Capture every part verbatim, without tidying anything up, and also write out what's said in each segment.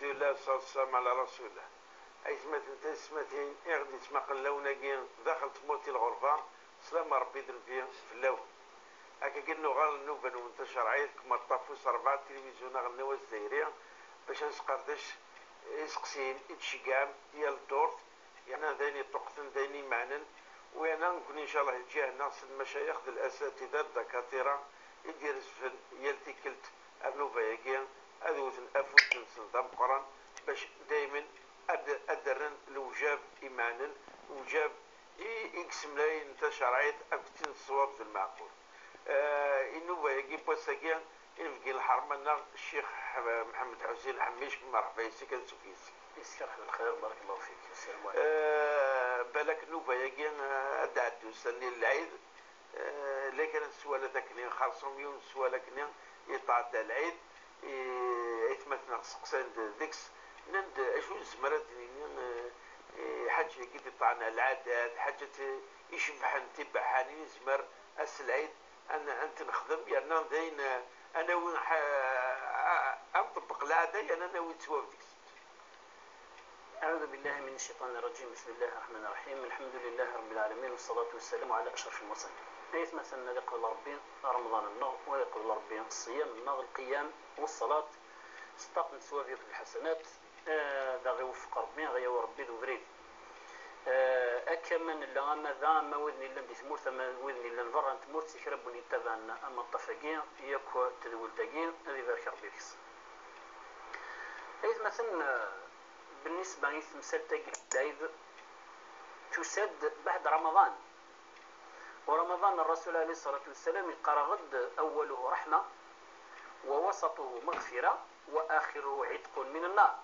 Alḥemdulillah, wassalatu wassalamu ɛla rasulillah. Aytmaten tayessetmatin i ɣ-d-yettmaqen lawan-agi daxel tmurt i lɣerba, sslam n Ṛebbi d Nnbi fell-awen. Akkagi nuɣal nnuba-nwen tacerɛit deg umaṭṭaf wis ṛebɛa n tilivizyu aɣelnaw azzayri, bac ad nesqerdec iseqsiyen i d-tceggɛem yal ddurt, yerna d ayen yeṭṭuqten, d ayen imeɛnen, u yerna nekni, ncallah, lǧiha-nneɣ s lmacayex d lasatida d dakatira i d-irezfen yal tikkelt ar nnuba-agi, ad wten afud-nsen d ameqqran, bac daymen ad, ad d-rren lewjab imeɛnen, lewjab i, i yesemlayen tacerɛit akked tin n ṣṣwab d lmeɛqul. Eh, i nnuba-agi n wass-agi, inebgi n lḥerma-nneɣ, Ccix Ḥ-, Mḥemmed Ḥusin Ḥemmic, merḥba yes-k, ad nsuk yes-k. Yeskerḥ lxir, barakallahu fik. Assalam ɛlikum. Eh, balak nnuba-agi, eh, ad d-ɛeddu ussan-nni n lɛid, eh, la kan ad swal ad akni, xerṣum yiwen swal akni, yetɛedda lɛid, eh, aytmaten-nneɣ seqsan-d deg-s, nnan-d acu nezmer ad d-nini, eh, eh, ḥaǧa-agi d-iṭṭɛen lɛadat, ḥaǧat icebḥen tibaḥanin, nezmer ass n lɛid ad n-, ad t-nexdem, yerna d ayen, eh, ad nawi ḥa-, a-, a-, ad nṭebbeq lɛada, yerna ad nawi ttwab deg-s. أعوذ بالله من الشيطان الرجيم. بسم الله الرحمن الرحيم. الحمد لله رب العالمين، والصلاة والسلام على أشرف المرسلين. Aytmaten, ad iqbel Ṛebbi Remḍan-nneɣ, u ad iqbel Ṛebbi ṣṣyam-nneɣ, lqiyam, u ṣṣalat, s ṭṭaq n ttwab akked lḥasanat, eh, ad aɣ-iweffeq Ṛebbi, ad aɣ-yawi Ṛebbi d ubrid. Eh, akka ma nella ama da, ama widen yellan di tmurt, ama widen yellan berra n tmurt, kra n win yettabaɛen amaṭṭaf-agi, yakk tedwilt-agi, ad ibarek Ṛebbi deg-s. Aytmaten, eh, بالنسبة i temsalt-agi n lɛid, tusa-d beɛd Ramaḍan. U Ramaḍan, Ṛṛasul ɛalayhi ṣṣalatu wassalam yeqqar-aɣ-d: أوله رحمة، ووسطه مغفرة، وآخره عتق من النار.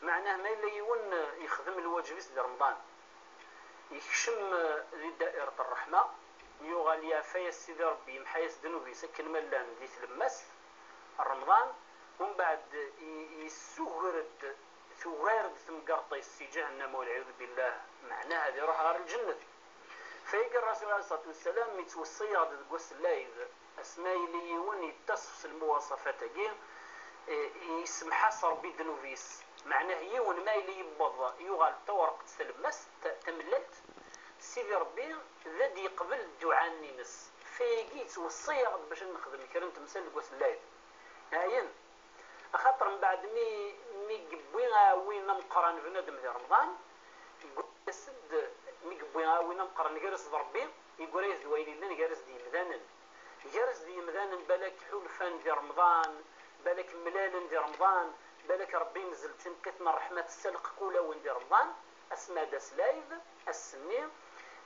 Meɛnah, ma yella yiwen yexdem lwaǧeb-is di Remḍan, yekcem di dda'irat ṛṛeḥma, yuɣal yeɛfa-yas Sidi Ṛebbi, yemḥa-yas ddnub-is akken ma llan di tlemmast n Remḍan, umbeɛd i-, yessuger-d, tugar-d temgerṭ-is si ǧahennama, walɛiyadu billah, meɛnah ad iṛuḥ ɣer lǧennet. Fayagi Ṛṛasul ɛalayhi ṣṣalatu wassalam yettweṣṣi-yaɣ-d deg wass n lɛid, asmi yili yiwen yettasef s lmuwaṣafat-agi, eh, yessemḥ-as Ṛebbi ddnub-is. Meɛnah yiwen ma yili yewweḍ yuɣal d tawreqt talemmast, ta-, tamellalt, Sidi Ṛebbi d ad d-yeqbel dduɛa-nni-ines. Fayagi yettweṣṣi-yaɣ-d bac ad nexdem kra n temsal deg wass n lɛid. Ayen, axaṭer mbeɛd mi, mi yewwi aɛwin ameqqran bnadem di Remḍan, yewwi-as-d, mi yewwi aɛwin ameqqran gar-as d Ṛebbi, yeggra-yas-d wayen yellan gar-as d yemdanen. Gar-as d yemdanen, balak ḥulfan di Remḍan, balak mlalen di Remḍan, balak Ṛebbi inzel-d tineqqiṭ n ṛṛeḥma, tessalqeq ulawen di Remḍan, asmi ad d-tas lɛid, ass-nni,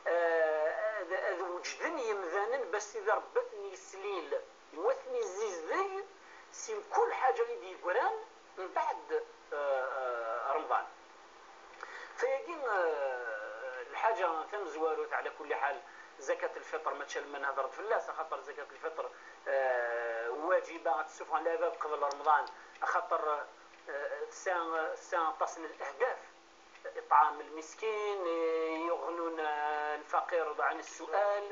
eh, ad, ad weǧden yemdanen, bas Sidi Ṛebbi ad ten-yeslil, u ad ten-yezzizdeg si mkul ḥaǧa i d-yeggran mbeɛd, eh, eh, Remḍan. Fayagi, eh, lḥaǧa tamezwarut, ɛla kulli ḥal, zakat lfiṭr, mačči alamma nhedder-d fell-as, axaṭer zakat lfiṭr, eh, waǧiba ad tessufɣen lɛibad qbel Remḍan, axaṭer, eh, tesɛa, tesɛa aṭas n lehdaf. إطعام المسكين, يغنون الفقير عن السؤال,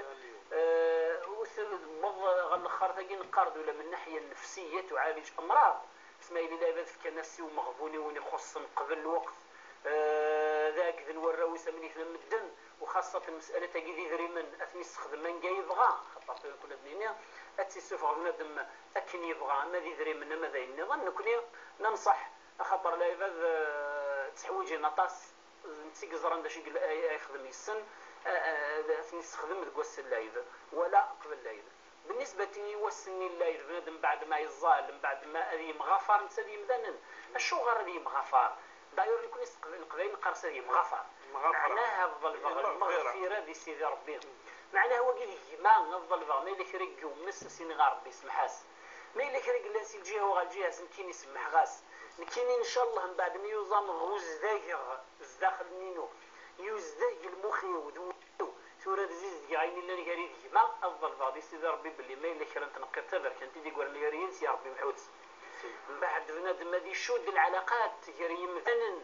eh, u tewweḍ ɣer lexxart-agi, neqqar-d ula من الناحية النفسية تعالج أمراض. Asmi yili lɛibad fkan-as i umeɣbun i win ixuṣṣen qbel lweqt, eh, d aɛeggen warraw-is am nitni medden, u xaṣṣaten mes'alat-agi d idrimen, ad ten-yessexdem anga yebɣa, xaṭer tura nekni ad d-nini, ad tt-yessufeɣ bnadem akken yebɣa, ama d idrimen, ama d ayen nniḍen, nekni nenṣeḥ, axaṭer lɛibad, eh, tteḥwiǧin aṭas, d netta i yeẓran d acu i yella, ay, ay yexdem yes-sen, a, a, ad ten-yessexdem deg wass n lɛid, wala qbel lɛid. بالنسبة i wass-nni n lɛid, bnadem mbeɛd ma yeẓẓal, mbeɛd ma ad yemɣafar netta d yemdanen. Acuɣer ad yemɣafar? D'ailleurs, nekni s Leqbayel neqqar-as ad yemɣafar. Yemɣafar. Meɛnaha ad ḍelbeɣ lmeɣfira di Sidi Ṛebbi. Meɛnaha wagi d gma, ad ḍelbeɣ ma yella kra i yummes, ad s-iniɣ a Ṛebbi semmeḥ-as. Ma yella kra i yellan si lǧiha-w ɣer lǧiha-s, nekkini semmḥeɣ-as. Nekkini, ncallah, mbeɛd mi yuẓam ɣuzdageɣ zdaxel-nni-inu, yuzdag lmux-iw d wul-iw, tura ad zizdegeɣ ayen illan gar-i d gma, ad ḍelbeɣ di Sidi Ṛebbi belli ma yella kra n tneqqiḍt taberkant i d-yeggran gar-i yid-s, ya Ṛebbi mḥu-tt. Mbeɛd bnadem ad icudd lɛalaqat gar yimdanen,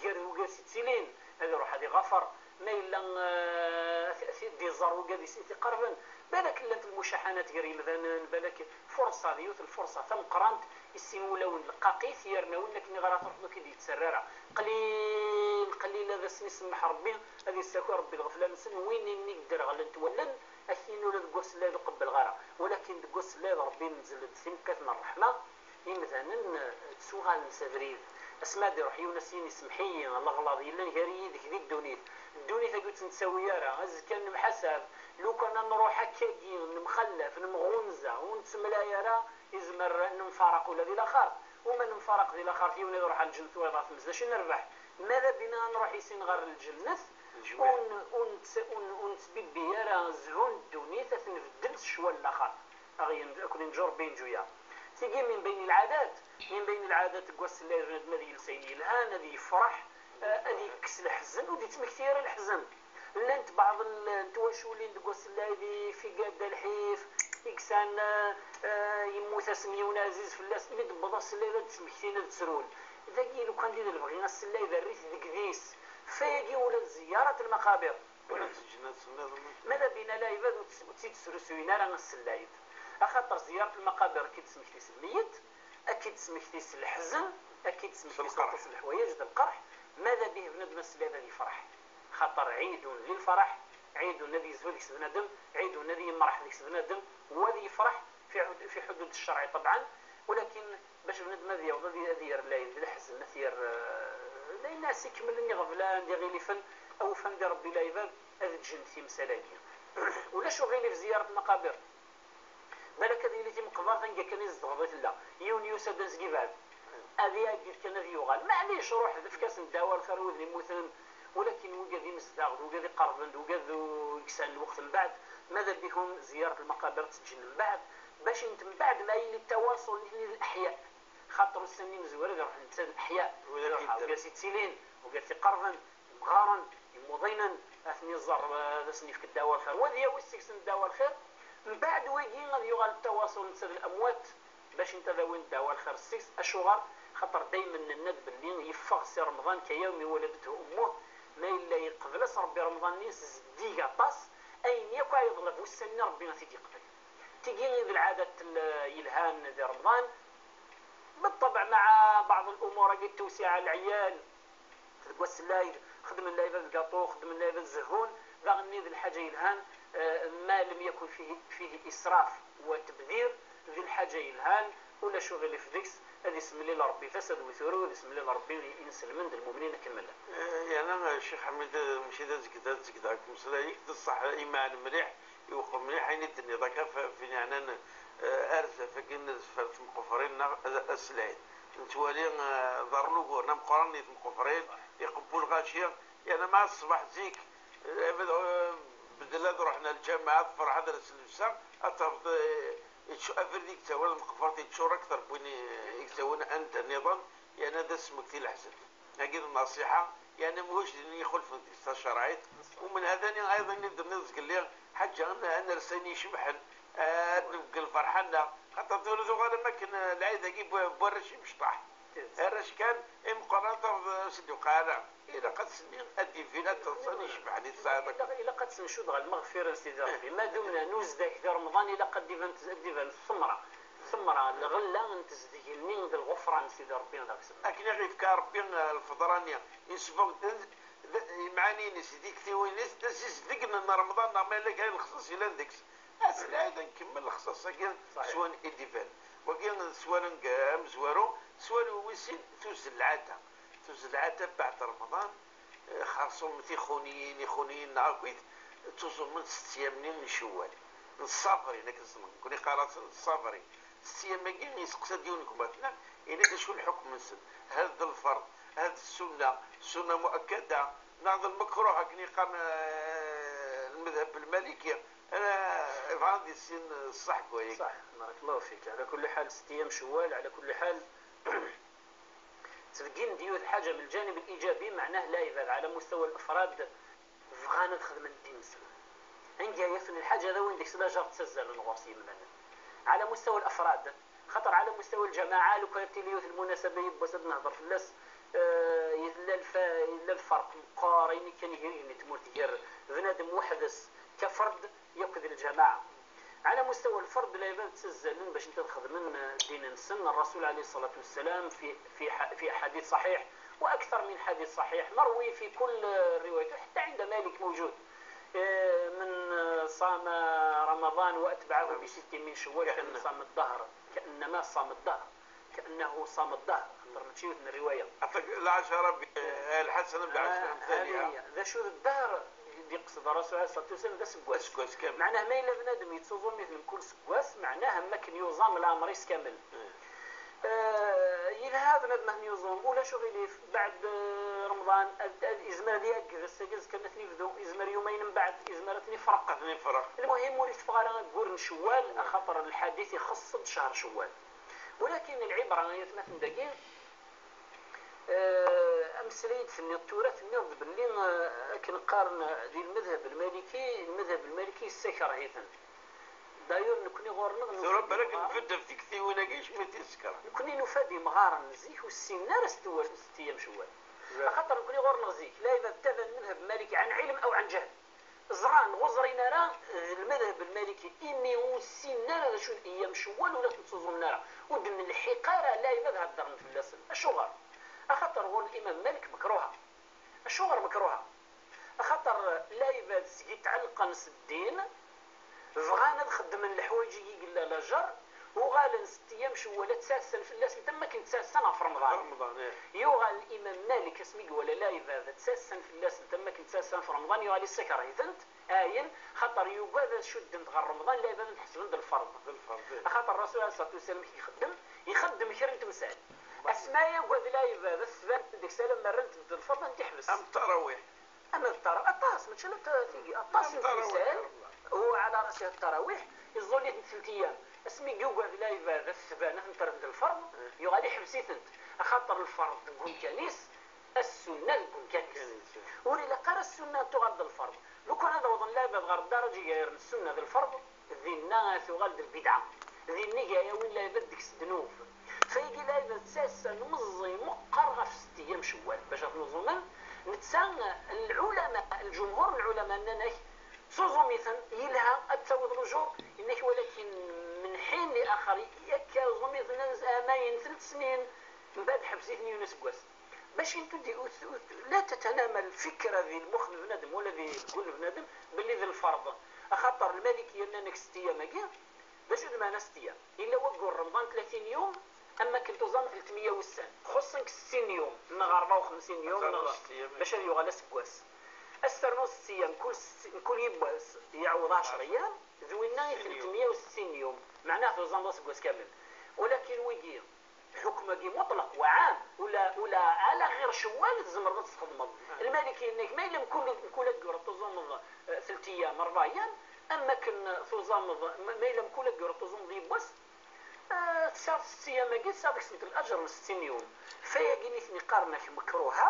gar ugas ittilin, ad iṛuḥ ad iɣafar. Ma yella, eh, d-iẓer wigad i s-iqerben. Balak llant lmucaḥanat gar yimdanen, balak furṣa, d yiwet lfurṣa tameqqrant i sin wulawen lqaqit, yerna win akken iɣer ara truḥeḍ ur k-id-yettarra ara. Qlil, qlil ad asen-isemmeḥ Rebbi, ad yessaki Rebbi lɣefla-nsen, win imi i yedderɣlent wallen, akkin ula deg wass-nni ur qebbleɣ ara. Walakin deg wass-nni Rebbi inzel-d timqit n ṛṛeḥma, imdanen, eh, ttuɣalen s abrid. Asmi ad iruḥ yiwen, ad s-yini: "Semmeḥ-iyi, leɣlaḍ yellan gar yid-k di ddunit. Ddunit-agi ur tt-nettawi ara, azekka nemḥasab. Lukan ad nruḥ akkagi, nemxallaf, nemɣunza, ur nettemlay ara, izmer ad nemfaraq ula di laxert. Uma nemfaraq di laxert, yiwen ad iruḥ ɣer lǧennet, wayeḍ ɣer tmes, d acu i nerbeḥ? Mada bina ad nruḥ i sin ɣer lǧennet, ur n-, ur nett-, ur n-, ur nettbibbi ara zzhu n ddunit, ad t-nbeddel s ccwal n laxert." Aɣ-yen-, ad ken-inǧu Rebbi inǧu-yaɣ. Tigi min bayn lɛadat, min bayn lɛadat deg wass-nni bnadem ad yels ayen yelhan, ad yefreḥ, eh, ad yekkes leḥzen, ur d-yettmekti ara leḥzen. Llant baɛḍ n twaculin deg wass-nni di figad d lḥif, i yesɛan, eh, eh, yemmut-asen yiwen ɛziz fell-as, mi d-tewweḍ ass-nni ad d-smektin, ad ttrun. Dagi lukan d lebɣi ass-nni ad rrit deg dis. Fayagi ula d ziyyarat lmaqabir. Ula d lǧennet nniḍen. Mada bina lɛibad ur tt-, ur tt-id-srusuyen ara ass-nni. Axaṭer ziyyarat lmaqabir ad k-id-tesmekti s lmeyyet, ad k-id-tesmekti s leḥzen, ad k-id-tesmekti s waṭas n leḥwayeǧ d lqerḥ. Mada bih bnadem ass-nni ad yefreḥ. Xaṭer ɛidun lil faraḥ, ɛidun ad yezhu deg-s bnadem, ɛidun ad yemreḥ deg-s bnadem, u ad yefreḥ fi ḥud-, fi ḥudud ccerɛi ṭebɛen, walakin bac bnadem ad yaweḍ ad y-, ad yerr lɛid d leḥzen, ad t-yerr, eh, d ayen as ikemmlen iɣeblan d iɣilifen, awufan di Rebbi lɛibad ad ǧǧen timsal-agi. Ulac uɣilif ziyyarat lmaqabir. Balak ad yili timeqbert anga kan i zedɣeḍ i tella. Yiwen yusa-d azg ibɛed. Ad iɛegged kan ad yuɣal. Maɛlic, ruḥ d efk-asen ddawa lxir widen immuten. Walakin wigad imezdaɣ, d wigad iqerben, d wigad u-, i yesɛan lweqt mbeɛd, mada bihum ziyyarat lmaqabir ad teǧǧen mbeɛd, bac int mbeɛd ma yili ttawaṣul nitni d leḥya. Xaṭer ussan-nni imezwura ad iruḥen netta d leḥya. Wid ad yeddren. Wigad ittilin, wigad iqerben, imɣaren, imuḍinen, ad ten-iẓer, eh, ad asen-yefk ddawa lxir. Wa ad yawi seg-sen ddawa lxir, mbeɛd wigi ad yuɣal ttawaṣul netta d lamwat, bac int ad awin ddawa lxir seg-s. Acuɣer? Xaṭer daymen nenna-d belli yeffeɣ Si Remḍan kayawmi waladethu ummuh, ma yella yeqbel-as Rebbi Remḍan-nni zeddig aṭas, ayen yakk ay yeḍleb ussan-nni Rebbi ad t-id-yeqbel. Tigi i d lɛadat l-, yelhan di Remḍan. Biṭṭebɛ, maɛa baɛḍ lumuṛ-agi n tewsiɛa, lɛiyal deg wass n lɛid, xedmen lɛibad lgaṭu, xedmen lɛibad zehhun, daɣen-nni d lḥaǧa yelhan, eh, ma lem yakun fihi, fihi israf wa tebdir, d lḥaǧa yelhan, ulac uɣilif deg-s, ad isemlil Rebbi tasa d weturu, ad isemlil Rebbi i, inselmen d lmumnin akken ma llan. Eh, yerna, eh, Ccix Ḥmid, eh, mačči d azegd, ad zegdeɣ deg umeslay-ik, d ṣṣeḥ, iman mliḥ, iwqem mliḥ ayen i d-tenniḍ akka, f-, f-, yeɛnan, eh, arzaf-agi n zfer tmeqbrin neɣ, eh, aslay. Nettwali, eh, ḍerren uguren ameqqran di tmeqbrin, iqewwu lɣaci, yerna ma ṣṣbeḥ zik, eh, abed-, eh, bedel ad ruḥen ar lǧameɛ, ad ferḥen ad rsen llebsa, ad tafeḍ, eh, yečč-, abrid i yettawin tmeqbert yeččur akter n win i, i yettawin anda nniḍen, yerna d asmekti leḥzen. Agi d nnṣiḥa, yeɛni ma wajden ixulfen deg tacerɛit. ومن هذا أيضا i d-tenniḍ zgelli, ḥaǧa ad n-, ad ners ayen icebḥen, ad nbeggel lferḥ-nneɣ, xaṭer tura tuɣal am akken, eh, lɛid-agi n warrac imecṭaḥ. Arrac kan, imeqqranen tafeḍ, eh, s d-yuqeɛ ara. Ilaq ad s-nni ad d-ibin ad teḍṣa ayen icebḥen i tesɛiḍ. Ilaq, ilaq ad tt-ncudd ɣer lmeɣfira n Sidi Rebbi. Ma dumna nuzdag di Remḍan, ilaq ad d-iban, ad d-iban tsemra. Tsemra, lɣella n tezdeg-nni d lɣefran n Sidi Rebbi deg-sen. Akken i ɣ-yefka Rebbi, eh, lfeḍra-nni, yesbegden d, d, imɛani-ines, d tiktiwin-is, d asizdeg n Remḍan, neɣ ma yella kra n lexṣaṣ yellan deg-s. Ass lɛid ad nkemmel lexṣaṣ-agi, ṣaḥiḥ, s wayen i d-iban. Wagi d sswal anga-, amezwaru, sswal wis sin, tuzzel lɛada. Tuzzel lɛada baɛd Remḍan, eh, xerṣum tixuniyin, ixuniyin-nneɣ akkit, ttuẓumen s ttiyam-nni n Cewwal. N ṣṣabrin, akken ẓẓmen. Nekni qqar-asen ṣṣabrin. S ttiyam-agi, yesteqsa-d yiwen n gma-tneɣ, yenna-d acu lḥukm-nsen. Hal d lferḍ, hal d ssunna, ssunna muakkada, neɣ d lmekruh, akken i qqaren, eh, lmedheb lmaliki. Ana bɣan ad issin ṣṣeḥ deg wayagi. صح، بارك الله فيك. على كل حال، ست أيام شوال، على كل حال، ttbeggin-d yiwet lḥaǧa من الجانب الإيجابي، معناه العباد على مستوى الأفراد bɣan ad xedmen ddin-nsen. Anga yafen lḥaǧa d win deg-s lajer ttazzalen ɣur-s yemdanen. على مستوى الأفراد، خاطر على مستوى الجماعة، لو كانت تيلي يوث المناسبة يبغى سد نهضر في الناس، آه، يلا الف-، يلا الفرق مقارن كان يجري من تمورت جر بنادم وحدس d aferd yakk d lǧamaɛa. Ɛla mustawa lferd, lɛibad ttazzalen bac ad xedmen ddin-nsen. Ṛṛasul ɛalayhi ṣṣalatu wassalam fi, fi ḥa-, fi ḥadit ṣaḥiḥ, wa aktar min ḥadit ṣaḥiḥ, marwi fi kull riwayat, ḥatta ɛinda Malik mawǧud. Eh, من صام رمضان وأتبعه بست من شوال كأنه صام الدهر، كأنما صام الدهر. كأنه صام الدهر، خاطر mačči yiwet n rriwaya. Ɛṭak lɛecṛa bi-, eh, lḥasana bi ɛecṛa amthaliha. Hadi hiya. D acu d ddehṛ? D iqsed Ṛṛasul ɛalayhi ṣṣalatu wassalam d aseggas. Aseggas kamel. Meɛnah ma yella bnadem yettuẓum-iten mkul seggas, meɛnah am wakken yuẓam leɛmer-is kamel. Eh. Eh, yelha bnadem ad yuẓum, ulac uɣilif, beɛd, eh, Remḍan, ad, ad, yezmer ad iɛegged ass-agi, azekka ad ten-ibdu, yezmer yumayen mbeɛd, yezmer ad ten-ifreq. Ad ten-ifreq. Lmuhim, ur iteffeɣ ara aggur n Cewwal, axaṭer lḥadit ixeṣṣ-d cehr Cewwal. Walakin lɛibra ay atmaten dagi, eh, ameslay i d-tenniḍ tura, tenniḍ-d belli, eh, akken qqaren di lmadhab lmaliki, lmadhab lmaliki yessakreh-iten. D'ailleurs, nekni ɣur-neɣ tura nufa-d balak imɣaren, nbedd ɣef tiktiwin-agi, acimi i t-yessekren? Nekni nufa-d imɣaren zik ur ssinen ara s tewwal, s tiyam Cewwal. Axaṭer nekni ɣur-neɣ zik, lɛibad ttabaɛen lmadhab lmaliki ɛan ɛilm aw ɛan ǧahl. Ẓran, ur ẓrin ara, eh, lmadhab lmaliki, imi ur ssinen ara d acu d iyam Cewwal, ur ten-ttẓuẓumen ara, ur d-nelḥiq ara lɛibad heddren fell-asen. Acuɣer? Axaṭer ɣur Limam Malik mekruha. Acuɣer mekruha? Axaṭer lɛibad seg i tɛellqen s ddin, bɣan ad xeddmen leḥwayeǧ-agi yella lajer, uɣalen s ttiyam Cewwal ad ttasan fell-asen am wakken ttasan ɣef Remḍan. Remḍan, eh. Yuɣal Imam Malik asmi iwala lɛibad ttasan fell-asen am wakken ttasan ɣef Remḍan, yuɣal issakreh-itent, ayen, xaṭer yugad ad cuddent ɣer Remḍan lɛibad ad ḥesben d lferḍ. D lferḍ, eh. Axaṭer Ṛṛasul ɛalayhi ṣṣalatu wassalam i ixeddem, ixeddem kra n temsal. Asma yugad lɛibad ad tban deg-s alamma rrant-tent d lferḍ, ad tent-iḥbes. Am ttarawiḥ. Ama d ttara-, aṭas, mačči ala ta-, tigi, aṭas n temsal, u ɛla rasiha ttarawiḥ, iẓẓul-itent telt iyam. Asmi i yugad lɛibad ad tban, ad tent-rren d lferḍ, yuɣal iḥbes-itent. Axaṭer lferḍ deg umkan-is, assunna deg umkan-is. Ur ilaq ara assunna ad tuɣal d lferḍ. Lukan ad awḍen lɛibad ɣer ddaraǧa gar n ssunna d lferḍ, dinna tuɣal d lbidɛa. Dinna i yawin lɛibad deg-s ddnub. Fayagi lɛibad ttasan meẓẓi meqqer ɣef setta iyam Cewwal. Bac ad ten-uẓumen, netta, lɛulama, lǧumhur n lɛulama nnan-ak, ttẓum-iten, yelha, ad tawiḍ lujur, inna-k walakin min ḥin li axar, akka ẓum-iten amayen telt snin, mbeɛd ḥbes-iten yiwen aseggas. Bac intu di, ut-, ut-, la tetanama lfikra di lmux n bnadem wala di lgul n bnadem belli d lferḍ. Axaṭer lmalikiya nnan-ak setta iyam-agi, d acu d meɛna setta iyam? Illa waggur Remḍan tlatin yum, am wakken tuẓam telt meyya wussan. Xuṣṣen-k settin yum, neɣ rebɛa u xemsin yum, neɣ bac ad yuɣal aseggas. Ad s-ternu setta iyam, kul sett-, kul yiwwas iɛawed ɛecṛa iyam, d winna i telt meyya u settin yum. Meɛnah tuẓameḍ aseggas kamel. Walakin wigi, lḥukm-agi muṭleq wa ɛam, ula, ula ala ɣir Cewwal tzemreḍ ad t-txedmeḍ. Lmalik yenna-k, ma yella mkul, mkul aggur ad tuẓumeḍ, eh, telt iyam, rebɛa iyam, am wakken tuẓameḍ, ma, ma yella mkul aggur ad tuẓumeḍ yiwwas, eh, tesɛiḍ setta iyam-agi, tesɛiḍ deg-sent laǧer n settin yum. Fayagi nitni qqaren-ak mekruha,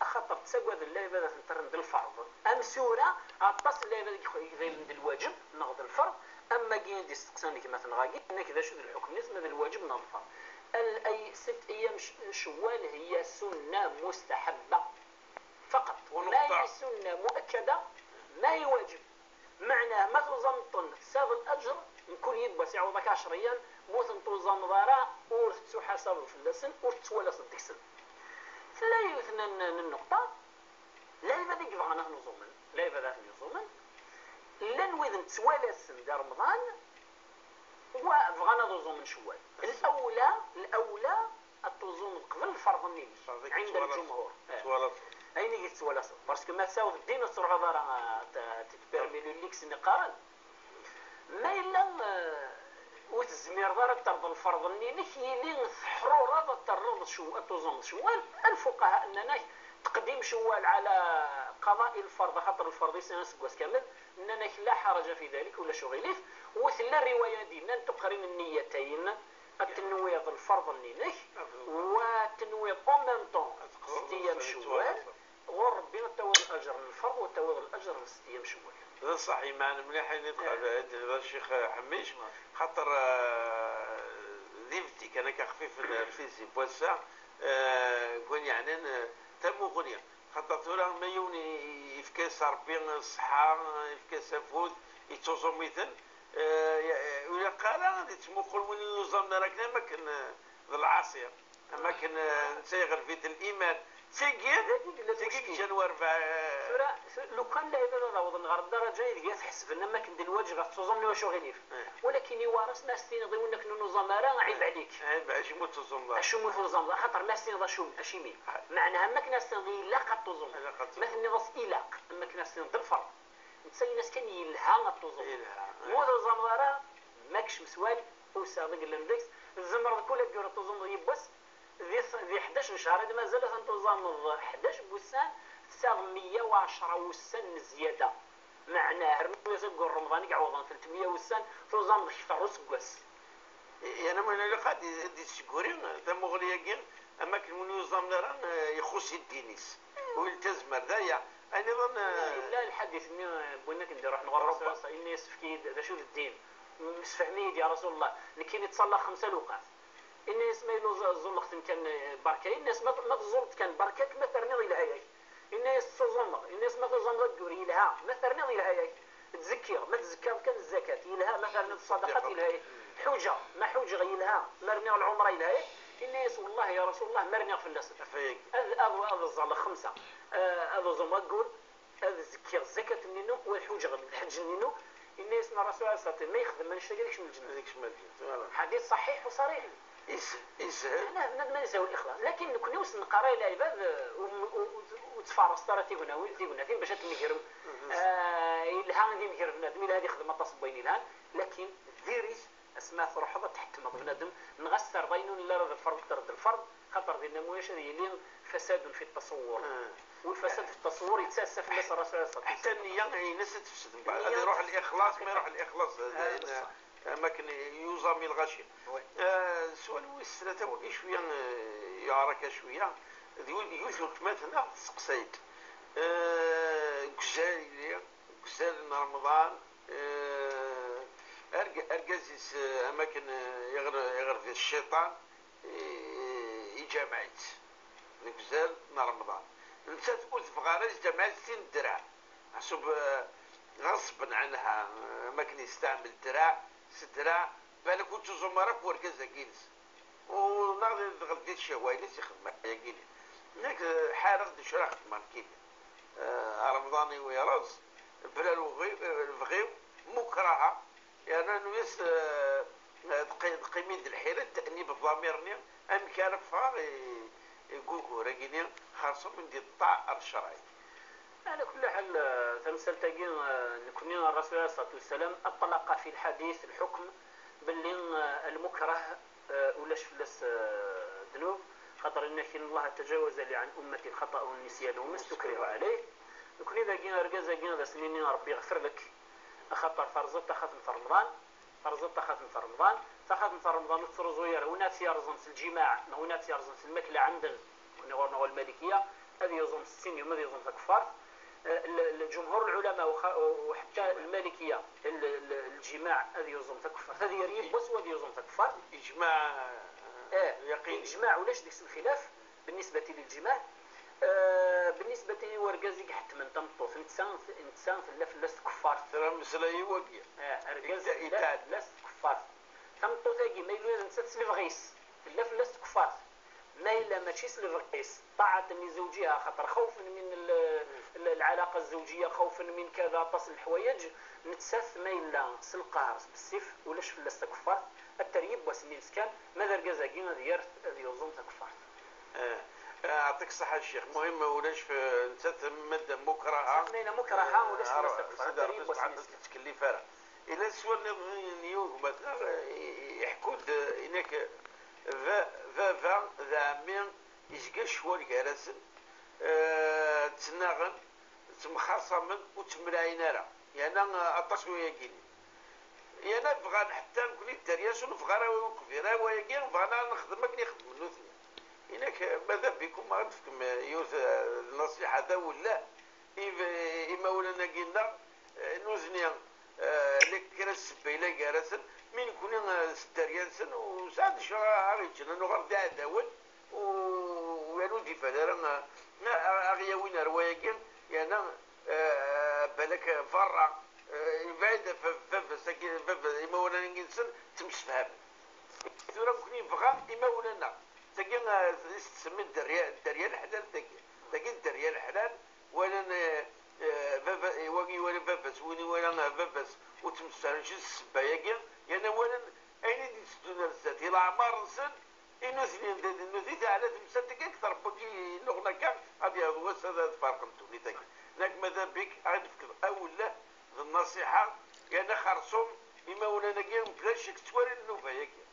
axaṭer ttagaden lɛibad ad tent-rren d lferḍ. Am tura, aṭas n lɛibad i yegdalen d lwaǧeb neɣ d lferḍ, am wagi i d-isteqsan gma-tneɣ-agi, yenna-k d acu d lḥukm-is, ma d lwaǧeb neɣ d lferḍ. Al-, ay, sett iyam c-, Cewwal hiya sunna mustaḥabba faqat. Ma hi sunna muakkada, ma hi waǧeb. Meɛnah, ma tuẓameḍ-ten, tesɛiḍ laǧer, mkul yiwwas iɛawed-ak ɛecṛa iyam, ma ur ten-tuẓameḍ ara, ur tettuḥasabeḍ fell-asen, ur tettwalaseḍ deg-sen. Tella yiwet n, n, n nnuqṭa, lɛibad i yebɣan ad ten-uẓumen, lɛibad ad ten-yuẓumen, llan wid nettwalasen di Remḍan, wa bɣan ad uẓumen Cewwal. Lawla, lawla, ad tuẓumeḍ qbel lferḍ-nni-inek, ɛinda lǧumhur. Eh. Ayen i tettwalaseḍ. Parce que ma tesɛiḍ ddin, ur tettruḥuḍ ara, eh, t-, t-, permis lulli-k-sen iqqaren. Ma yella, eh, ur tezmireḍ ara ad terreḍ lferḍ-nni-inek, yili teḥrureḍ ad terreḍ Cew-, ad tuẓumeḍ Cewwal, lfuqaha nnan-ak teqdim Cewwal ɛla qada'i lferḍ, axaṭer lferḍ-is aseggas kamel, nnan-ak la ḥaraǧa fi dalik, ulac uɣilif, u tella riwaya d-yennan tuqrin nniyatayn, ad tenwiḍ lferḍ-nni-inek, wa tenwiḍ en même temps setta iyam Cewwal, ɣur Rebbi ad tawiḍ laǧer n lferḍ, wa tawiḍ laǧer n setta iyam Cewwal. D ṣṣeḥ, imeɛna mliḥ ayen i d-, eh, d-, d Ccix Ḥemmic, xaṭer, eh, d ibeddi kan akka xfifen rfizi n wass-a, eh, deg wayen yeɛnan, eh, tamuɣli. Xaṭer tura ma yiwen i-, yefka-as Ṛebbi ṣṣeḥḥa, yefka-as afud, yettuẓum-iten, eh, ya-, ur ilaq ara ad yettmuqul win ur yuẓamen ara akken am akken, eh, d lɛaṣi, am akken, eh, netta iɣleb-it liman. D tagi, d tagi i yeččan werbeɛ, eh. Tura, tu-, lukan lɛibad ad awḍen ɣer ddaraǧa ideg ad t-ḥesben am akken d lwaǧeb ad tettuẓumeḍ, ulac aɣilif. Eh. Walakin iwaras ma as-tiniḍ i win akken ur nuẓam ara, ɛib ɛlik. Ɛib, acimi ur tettuẓumeḍ ara? Acimi ur tuẓumeḍ? Axaṭer ma as-tiniḍ acum-, acimi? Meɛnaha am akken ad as-tiniḍ ilaq ad tuẓumeḍ. Ilaq ad tuẓumeḍ. Ma tenniḍ-as ilaq, am akken ad as-tiniḍ d lferḍ. Netta yenna-as kan yelha ad tuẓumeḍ. Yelha, ma ur tuẓumeḍ ara, ma kcem swal, usaɣ deg llan deg-s, tzemreḍ kul ayyur ad tuẓumeḍ yiwwas, di, di ḥdac n ccher i d-mazal ad ten-tuẓameḍ ḥdac n wussan, tesɛiḍ meyya u ɛecra wussan n zzyada. Meɛna rnu-yas aggur Remḍan i iɛewḍen telt meyya wussan, tuẓameḍ kter useggas. Yerna ma ilaq ad d-, ad d-yessegguri tamuɣli-agi, am akken win ur yuẓamen ara, eh, ixuṣ i ddin-is, ur yeltazem ara. D aya. Ayen iḍen, eh, yella lḥadit-nni, eh, n win akken d-iruḥen ɣer Ṛebbi. Rasul, inna-yas, efk-iyi-d d acu d ddin. Msefhem-iyi-d, ya Rasul Allah, nekkini ttṣallaɣ xemsa lewqat. Inna-yas, ma yella ẓ-, ẓulleɣ-ten kan, eh, berka. Inna-yas, ma, ma tẓulleḍ kan berka-k, ma terniḍ yelha-yak. Inna-yas, ttuẓumeɣ. Inna-yas, ma tuẓumeḍ aggur yelha, ma terniḍ yelha-yak. Ttzekkiɣ, ma tzekkiḍ kan zzakat yelha, ma terniḍ ṣṣadaqat yelha-yak. Ḥuǧeɣ, ma ḥuǧeɣ yelha, ma rniɣ lɛumra yelha-yak. Inna-yas, wallahi ya Rasul Allah, ma rniɣ fell-asen. Ad, ad, ad ẓẓalleɣ xemsa. Eh, ad uẓumeɣ aggur, ad zekkiɣ zzakat-nni-inu, u ad ḥuǧeɣ lḥeǧǧ-nni-inu. Inna-yasen Rasul alayhi ṣṣalatu, ma yexdem annect-agi ad ikcem lǧennet. Ad ikcem lǧennet, voilà. Ḥadit ṣaḥiḥ u ṣariḥ. Is-, ishel. Ala, bnadem ad yeshel lixlaṣ. Lakin nekni ur sen-neqqar ara i lɛibad, eh, ur, ur, ur, ur ttfaṛaset ara tignawi-, tignatin bac ad tmegrem. Mhm. Eh, yelha ad imger bnadem, yelha ad ixdem aṭas n wayen yelhan, lakin diri-t asmi ara truḥeḍ ad tḥettmeḍ bnadem, neɣ ad s-terreḍ ayen ur nelli ara d lferḍ, ad terreḍ d lferḍ, xaṭer dinna ma ulac ad yili fasadun fi ttṣewwur. Ah. U lfasad fi ttṣewwur yettasa fell-as Rasul alayhi ṣṣalatu wassalam. Ḥetta nniya-ines ad tefsed, mbeɛd ad iruḥ lixlaṣ, ma iruḥ lixlaṣ, ah, d ayen, ah, am akken yuẓam i lɣaci. Oui. Ah, sswal wis tlata wagi cwiya, eh, yeɛraka cwiya, d yiwet, yiwet n weltma-tneɣ testeqsa-d, eh, deg uzal, deg uzal n Remḍan, eh, arg-, argaz-is, eh, am akken, eh, iɣer-, iɣerb-it cciṭan, i, i lǧameɛ-is deg uzal n Remḍan. Nettat ur tebɣi ara lǧameɛ-is sin ddreɛ. Meḥsub, eh, ɣeṣben ɛenha, eh, am akken yesteɛmel ddreɛ s ddreɛ, balak ur ttuẓum ara akk urgaz-agi-ines. U neɣ d, d, d ccehwa-ines ixdem ayagi-nni. Nekk, eh, ḥareɣ-d acu ara xedmeɣ nekkini. Eh, Remḍan-iw yerreẓ, bla lewɣi-, eh, lebɣi-w, mukraha, yerna nuyes, eh, eh, teqqi-, teqqim-id lḥira n te'nib ḍamir-nni, amek ara ffɣeɣ i, i wugur-agi-nni, xerṣum i d-iṭṭeɛ ar ccṛeɛ. Ɛla kulli ḥal, eh, tamsalt-agi, eh, nekni, Rasul alayhi ṣṣalatu wassalam, aṭlaqa fi lḥadit lḥukm belli, eh, lmukrah, eh, ulac fell-as, eh, ddnub, xaṭer inna-k, inna Allaha tajawaza li ɛan ummati lxaṭa wa nnisyan wa ma stukrihu ɛalayh. Nekni dagi, argaz-agi, ad as-nini Ṛebbi iɣfer lak, axaṭer terẓiḍ taxatemt n Remḍan, terẓiḍ taxatemt n Remḍan, taxatemt n Remḍan ur tettruẓu ara, win ara tt-yerẓen s lǧimaɛ, neɣ win ara tt-yerẓen s lmakla ɛemden, nekni ɣur-neɣ lmalikiya, ad yuẓum settin yum, ad yuẓum takeffart. Eh, l-, l-, ǧumhur lɛulama u xa-, u ḥetta lmalikiya, l-, l-, lǧimaɛ ad yuẓum takeffart. Ad yerr yiwwas u ad yuẓum takeffart. Ijmaɛ, eh, eh, yaqin. Ijmaɛ ulac deg-s lxilaf, بالنسبة للجماع. Eh, بالنسبة i urgaz i iḥettmen tameṭṭut, netta, netta tella fell-as tkeffart. Tella mmeslay i wagi. Eh, argaz tella fell-as tkeffart. Tameṭṭut-agi, ma yella ula d nettat s lebɣi-s, tella fell-as tkeffart. Ma yella mačči s lebɣi-s, طاعة لزوجها, xaṭer خوفا من ال-, ال-, العلاقة الزوجية, خوفا من كذا, aṭas n leḥwayeǧ, nettat ma yella s lqahr, s bessif, ulac fell-as takeffart, ad terr yiwwas-nni meskan, ma d argaz-agi ad yerr, ad yuẓum takeffart. Eh, eh, yeɛṭik ṣṣeḥḥa a ccix. Muhim, ulac f-, nettat madam mukraha. Ma yella mukraha, ulac fell-as takeffart, ad terr yiwwas-nni meskan. Tettkellif ara. Yella sswan nniḍen n yugmat-nneɣ, eh, iḥekku-d, eh, inek, ba-, baba d ɛemmi, yezga ccwal gar-asen, eh, ttnaɣen, ttemxaṣamen, ur ttemlaɛin ara. Yerna, eh, aṭas wayagi-nni. Yerna bɣan ḥetta nekni dderya-s, ur nebɣa ara wayagi, bɣan ara nexdem akken i xedmen nutni. Inek, eh, mada bikum ad d-tefkem, eh, yiwet, eh, nṣiḥa d awellah i, i imawlan-agi-nneɣ, eh, nutni, eh, la kra n ssebba yella gar-asen, mi nekni, eh, s dderya-nsen, ur sɛan d acu ara ɣ-yeǧǧen ad nuɣal d iɛdawen, u, u ur d-iban ara, eh, a ɣ-yawin ar wayagi, yerna, eh, balak berra, eh, yebɛid ɣef baba-s, baba, imawlan-nsen ttemsefhamen. Tura nekkni nebɣa imawlan-nneɣ. Tagi, eh, i s-tsemmi dderya, dderya leḥlal tagi. Tagi d dderya leḥlal, walan, eh, eh, baba, eh, wagi iwala baba-s, win iwala, eh, baba-s, ur ttemsefhamen s ssebba-yagi, yerna walan ayen i d-itteddun ar zdat, i leɛmar-nsen, i nutni, d, d nutni teɛla temsalt-agi akter n wagi nnuɣen akka, ad yaweḍ wass ad, ad ferqen ddunit-agi. Nak ma d abik, ad d-tefkeḍ awelleh d nnasiḥa, yerna xerṣum imawlan-agi, bla ccek ttwalin nnuba-agi.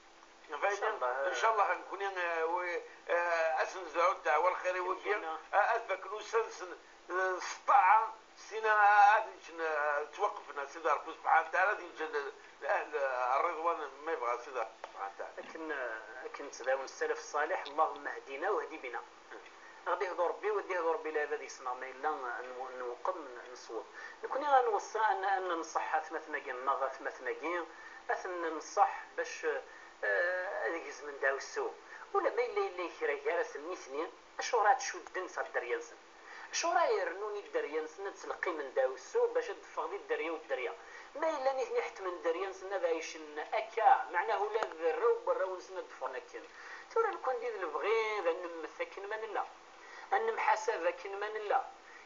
Incallah, incallah, nekkni, eh, wi-, eh, ad s-nezreɛ ddeɛwa lxir i wigi, eh, ad fakken ussan-nsen, eh, s ṭṭaɛa, sina ad ǧǧen, eh, ttwaqfen, a Sidi Ṛebbi subḥanahu wa taɛala, ad ǧǧen, eh, ahl, eh, ṛṛiḍwan, ma yebɣa Sidi Ṛebbi subḥanahu wa taɛala. Akken, eh, akken ttdawen ssalaf ṣṣaliḥ, اللهم اهدنا واهد بنا. Ad d-ihdu Ṛebbi, ad d-ihdu Ṛebbi lɛibad yes-neɣ ma yella n-, nweqqem, n-, nṣewweb. Nekkni ad nweṣṣa, ad n-, ad nenṣeḥ atmaten-agi-nneɣ, atmaten-agi, ad ten-nenṣeḥ bac, eh, ad gezmen ddaɛwessu. Ula ma yella, yella kra gar-asen nitni, acuɣer ad cudden s dderya-nsen? Acuɣer ad rnun i dderya-nsen ad ttleqqimen ddaɛwessu bac ad d-teffeɣ di dderya u dderya? Ma yella nitni ḥettmen dderya-nsen ad ɛicen akka, meɛna ula d rraw n warraw-nsen ad d-ffɣen akken. Tura lukan d lebɣi ad nemmet akken ma nella, ad nemḥasab akken ma nella.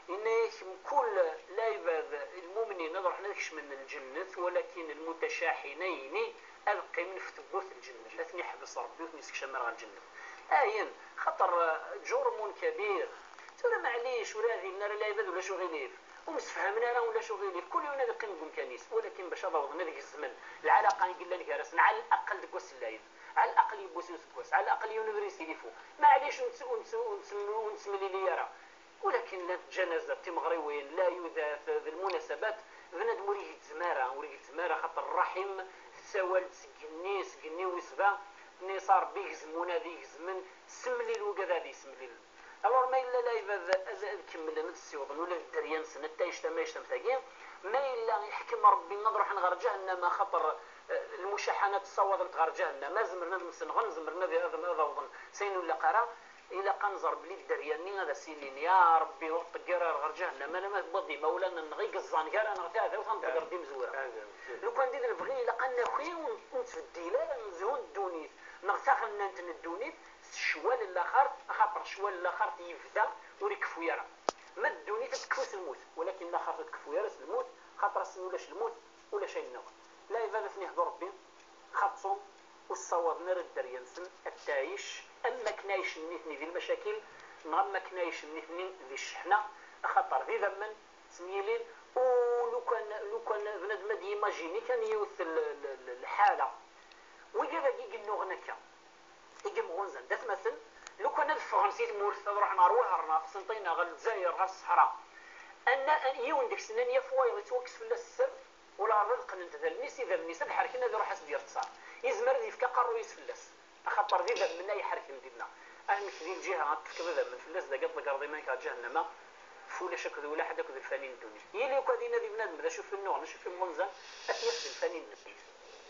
Yenna-yak mkul lɛibad lmumnin ad ruḥen ad kecmen lǧennet, walakin lmutacaḥin ayni ad qqimen f tewwurt lǧennet. Ad ten-iḥbes Ṛebbi ur ten-issekcam ara ɣer lǧennet. Ayen, xaṭer, eh, ǧurmun kabir. Tura maɛlic, ur ɛdilen ara lɛibad, ulac uɣilif. Ur msefhamen ara, ulac uɣilif. Kul yiwen ad iqqim deg umkan-is. Walakin bac ad awḍen ad gezmen lɛalaqa i yellan gar-asen, ɛal aqal deg wass n lɛid, ɛal aqal yiwwas n useggas, ɛal aqal yiwen ubrid s tilifu. Maɛlic, ur nett-, ur nett-, ur nett-, ur nettemlili ara. Walakin llant ǧanaza, timeɣriwin, lɛyudat, d lmunasabat, bnadem ur igezzem ara, ur igezzem ara, xaṭer ṛṛaḥim tessawal-d seg igenni, seg igenni wis ba, tenna-yas a Ṛebbi, igzem unadi, igezmen, semlil wigad ad isemlilen. Alors ma yella lɛibad ad, ad kemmlen ad ssiwḍen ula d dderya-nsen, ad tayec tamayect am tagi, ma yella iḥkem Ṛebbi ad ruḥen ɣer ǧahennama, xaṭer, eh, lmucaḥanat ssawaḍent ɣer ǧahennama, zemren ad msenɣen, zemren ad, ad, ad awḍen s ayen ur ilaq ara, ilaq ad nẓer belli dderya-nni ad as-inin, ya Ṛebbi, ur ṭṭeggiṛ ara ɣer ǧahennama alamma tewwiḍ-d imawlan-nneɣ i yeẓẓan gar-aneɣ taɛdawt, ad nṭegger-d imezwura. Lukan d i d lebɣi, ilaq ad naki ur, ur nettbeddil ara zhu n ddunit neɣ taɣennant n ddunit s ccwal n laxert, axaṭer ccwal n laxert yebda ur ikeffu ara. Ma d ddunit ad tekfu s lmut, walakin laxert ur tkeffu ara s lmut, xaṭer ass-nni ulac lmut, ulac ayen nniḍen. Lɛibad ad ten-ihdu Ṛebbi, xaṭum ur ssawaḍen ara dderya-nsen ad tɛic am wakken ɛicen nitni di lmacakil, neɣ am wakken ɛicen nitni di cceḥna, axaṭer d idammen ttemyilin, u lukan, lukan bnadem ad yimajini kan yiwet l-, l-, l-, lḥala. Wigad-agi i yennuɣen akka, i yemɣunzan d atmaten, lukan ad ffɣen si tmurt, ad ruḥen ɣer Waherna, Qsenṭina, ɣer Lezzayer, ɣer Ṣṣeḥra, anna, an-, yiwen deg-sen ad yaf wayeḍ yettwakkes fell-as sser, ula ɣer ad qqnent d allen-is, idammen-is ad ḥerken, ad iruḥ ad s-d-yerr ttṣar. Yezmer ad yefk aqerruy-is fell-as, axaṭer d idammen ay iḥerken dinna. Amek di lǧiha ad tefkeḍ idammen fell-as, dagi ad tḍeggreḍ iman-ik ɣer ǧahennama, f ulac akked ulaḥed akked lfani n ddunit. Yili akk ad inadi bnadem d acu f-, nnuɣen, acu f-, imɣunzan, ad t-yaf d lfani n ddunit.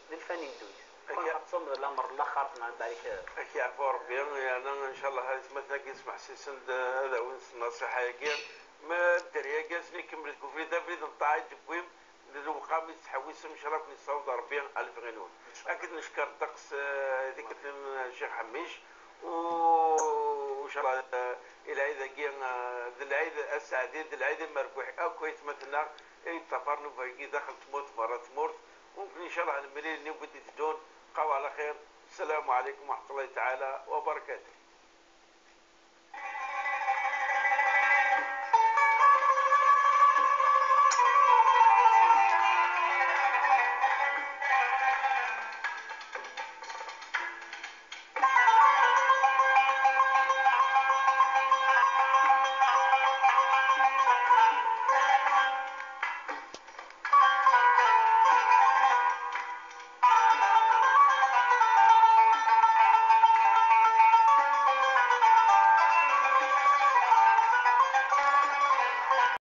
D lfani n ddunit. Akka. Xaṭum d lamer n laxert, neɣ barik. Ad k-yeɛfu Ṛebbi, yerna, ncallah, aytmaten-agi smeḥsisen-d, ad awin s nnṣiḥa-agi. Ma dderya-agi, asen ikemmel deg ubrid, abrid n ṭṭaɛa i d-tewwim, d lewqam i tettḥewwisem, ncallah ad ken-yessaweḍ Ṛebbi ɣer lebɣi-nwen. Ad k-neckeṛ ddeqs, eh, di tlin Ccix Ḥemmic, u, u ncallah, eh, i lɛid-agi, eh, d lɛid aseɛdi, d lɛid amerbuḥ akk aytmaten-a i yeṭṭafaren ubrid-agi daxel n tmurt, berra n tmurt, u nekkni ncallah ad nemlil nnig wid iteddun, bqaw ɛla xir. Ssalamu ɛalaykum wa raḥmatullahi taɛala wa barakatuh.